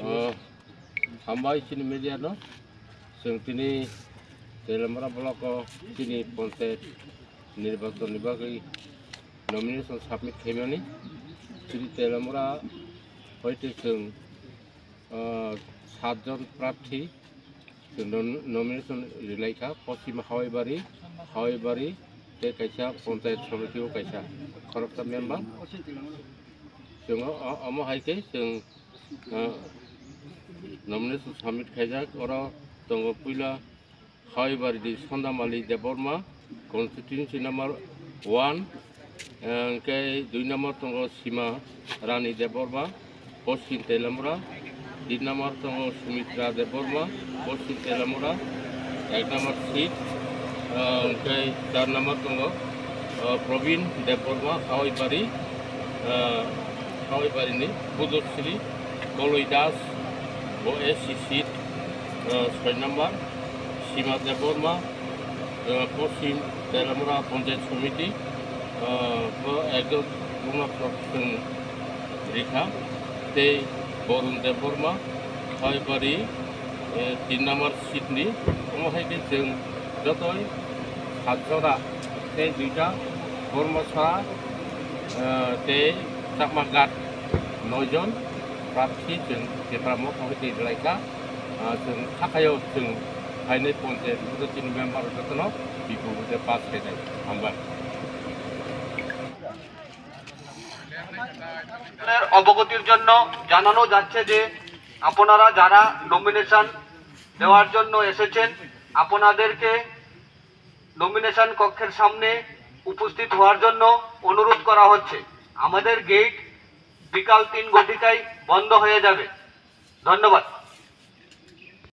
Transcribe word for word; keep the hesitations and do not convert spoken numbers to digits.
O, hambai chini media no. Chwng tini Teliamura block o chini panchayat nirbachon ni bagwi nomination submit khaimani. Chini Teliamura hoite chwng, o, satjon prarthi chwng nom-, nomination rilaikha. Poschim Hawaibari, Hawaibari tei kaisa panchayat samiti o kaisa khoroksa member. Chwng o, o, omo hai khe chwng, o, nomination submit khaijak. Oro tongo puila Hawaibari di Sondamali Debbarma, constituency number one, hwnkhe dui number tongo Sima Rani Debbarma, Poschim Teliamura, tin number tongo Sumitra Debbarma, Poschim Teliamura, ek number seat, hwnkhe char number tongo, o, Probin Debbarma, Hawaibari, o, Hawaibari ni Pujosri Koloi Das, bo S C seat, o, soi number, Sima Debbarma, o, Poschim Teliamura Panchayat Samiti, o, bo ekjon Brahma Protection rikha, tei Borun Debbarma, Hawaibari, e, tin number seat ni, omo hai khe chwng jotoi sat jora tei duita Bormasa, e, tei Chakma Ghat noi jon prarthi chwng Tipra Motha bai twi rwlaikha. Ah, chwng hakhaio chwng phainai panchayat ni chini member jotono bipul vote pass khainai. Hambai. অবগতির জন্য জানানো যাচ্ছে যে আপনারা যারা নমিনেশন দেওয়ার জন্য এসেছেন, আপনাদেরকে নমিনেশন কক্ষের সামনে উপস্থিত হওয়ার জন্য অনুরোধ করা হচ্ছে। আমাদের গেট বিকাল তিন ঘটিকায় বন্ধ হয়ে যাবে। ধন্যবাদ।